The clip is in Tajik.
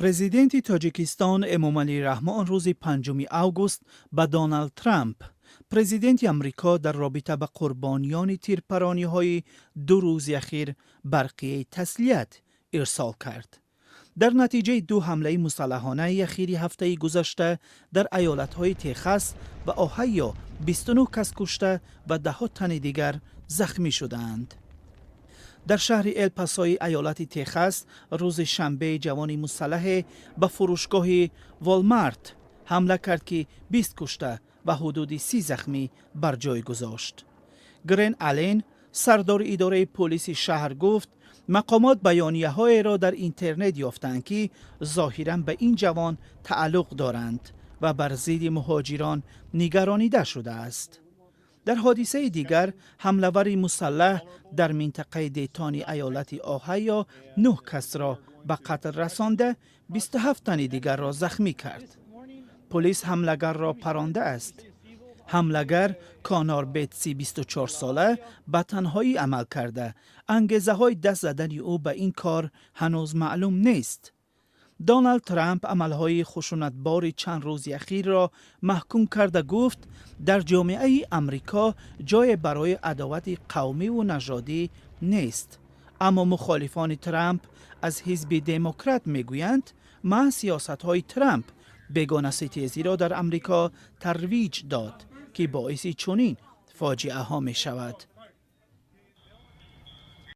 Президенти Тоҷикистон Эмомалӣ Раҳмон рӯзи 5 август ба Доналд Трамп, президенти Амрико, дар робита ба қурбониёни тирпарониҳои 2 рӯзи ахир барқияи таслият ирсол кард. Дар натиҷаи ду ҳамлаи мусаллаҳонаи ахири ҳафтаи гузашта дар аёлатҳои Техас ва Оҳайо 29 кас кушта ва даҳҳо тани дигар захмӣ шудаанд. Дар шаҳри Элпасои аёлати Техас рӯзи шанбе ҷавони мусаллаҳе ба фурӯшгоҳи Волмарт ҳамла кард, ки 20 кушта ва ҳудуди 30 захмӣ бар ҷой гузошт. Грен Ален, сардори идораи полиси шаҳр, гуфт, мақомот баёнияҳоеро дар интернет ёфтанд, ки зоҳиран ба ин ҷавон тааллуқ доранд ва бар зидди муҳоҷирон нигаронида шудааст. Дар ҳодисаи дигар ҳамлавари мусаллаҳ дар минтақаи Дейтони аёлати Оҳайо нӯҳ касро ба қатл расонда, 27 тани дигарро захмӣ кард. Полис ҳамлагарро парондааст. Ҳамлагар Конор Бетси 24-сола ба танҳоӣ амал карда, ангезаҳои даст задани ӯ ба ин кор ҳанӯз маълум нест. Доналд Трамп амалҳои хушунатбори чанд рӯзи ахирро маҳкум карда гуфт, дар ҷомеаи Амрико ҷое барои адовати қавмиву нажодӣ нест. Аммо мухолифони Трамп аз ҳизби Демократ мегӯянд, маҳз сиёсатҳои Трамп бегонаситезиро дар Амрико тарвиҷ дод, ки боиси чунин фоҷиаҳо мешавад.